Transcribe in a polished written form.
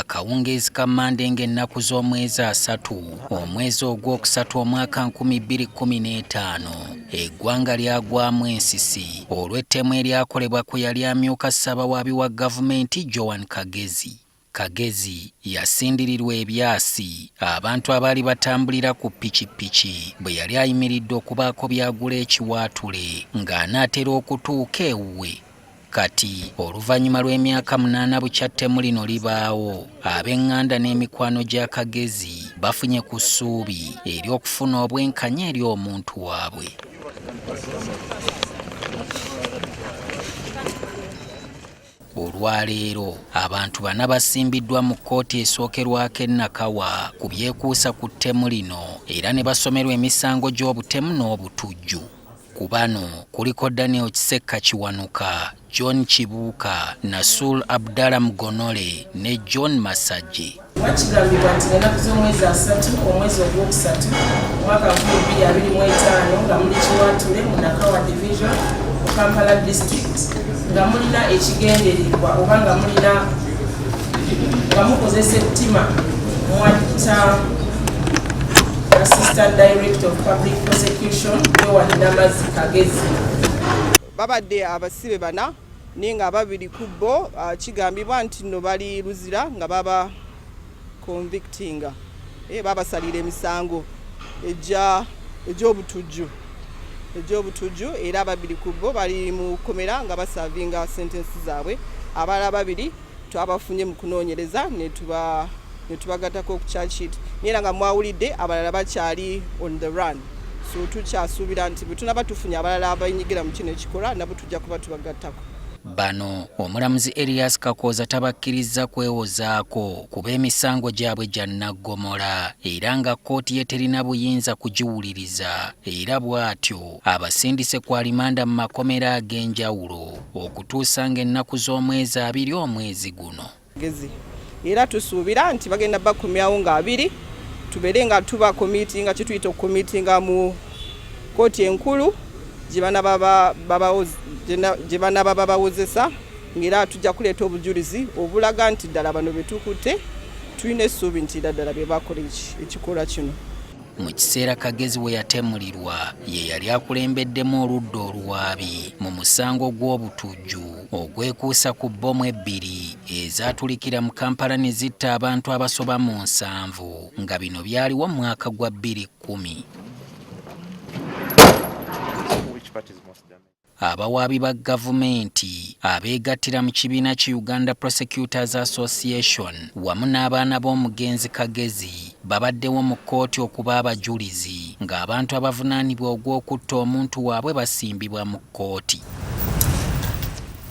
Akawungeezi ka Mmande ng'ennaku z'omwezi 30 omwezi ogwokusatu omwaka 2015, eggwanga lyagwamu ensisi olw'ettemu eryakolebwa ku yali amyuka ssabawaabi wa gavumenti Joan Kagezi. Kagezi yasindirirwa ebyasi abantu abaali batambulira ku pikipiki bwe yali ayimiridde okubaako by'agula ekiwaatule ng'anaatera okutuuka ewuwe. Kati oluvannyuma lw'emyaka 8 bukya ttemu lino libaawo, ab'eŋŋanda n'emikwano gya Kagezi bafunye ku ssuubi ery'okufuna obwenkanya eri omuntu waabwe. Olwaleero abantu 4 basimbiddwa mu kkooti esookerwako e Nakawa ku byekuusa ku ttemu lino era ne basomerwa emisango gy'obutemu n'obutujju. Ku bano kuliko Daniel Kisekka Kiwanuka, John Kibuuka, Nasul Abdallah Mugonole ne John Masajje. Kigambibwa nti ennaku z'omwezi 3 omwezi ogwokusatu omwaka 2025 nga muli Kiwaatule mu Nakawa Division mu Kampala District nga mulina ekigendererwa oba nga mulina nga mukozesa ettima mwatta Assistant Director of Public Prosecution Joan Namazzi Kagezi. Babadde abasibe 4 naye nga 2 ku bo kigambibwa nti nno bali Luzira nga baba convictinga, babasalira emisango egy'obutujju era 2 ku bo bali mu kkomera nga basavinga sentensi zaabwe. Abalala 2 twabafunye mu kunoonyereza ne tubagattako ku charge sheet, naye era nga mwawulidde abalala bakyali on the run. So tukyasuubira nti bwe tunaba tufunye abalala abenyigira mu kino ekikolwa nabo tujja kuba tubagattako. Bano omulamuzi Elias Kakooza tabakkirizza kwewozaako kuba emisango gyabwe gya naggomola era nga kkooti ye terina buyinza kugiwuliriza, era bw'atyo abasindise ku alimanda mu makomera ag'enjawulo okutuusa ng'ennaku z'omwezi 2 omwezi guno. Era tusuubira nti bagenda bakomyawo nga 2 tubeere nga tubakomitinga kye tuyita okukomitinga mu kkooti enkulu gye banaba babawozesa, ng'era tujja kuleeta obujulizi obulaga nti ddala bano be tukutte tulina essuubi nti ddala be bakola ekikolwa kino. Mu kiseera Kagezi we yatemulirwa ye yali akulembeddemu oludda oluwaabi mu musango gw'obutujju ogwekuusa ku bbomu 2 ezaatulikira mu Kampala ne zitta abantu abasoba mu 70 nga bino byaliwo mu mwaka gwa 2010. Abawaabi ba gavumenti abeegattira mu kibiina ki Uganda Prosecutors Association wamu n'abaana b'omugenzi Kagezi babaddewo mu kkooti okuba abajulizi ng'abantu abavunaanibwa ogw'okutta omuntu waabwe basimbibwa mu kkooti.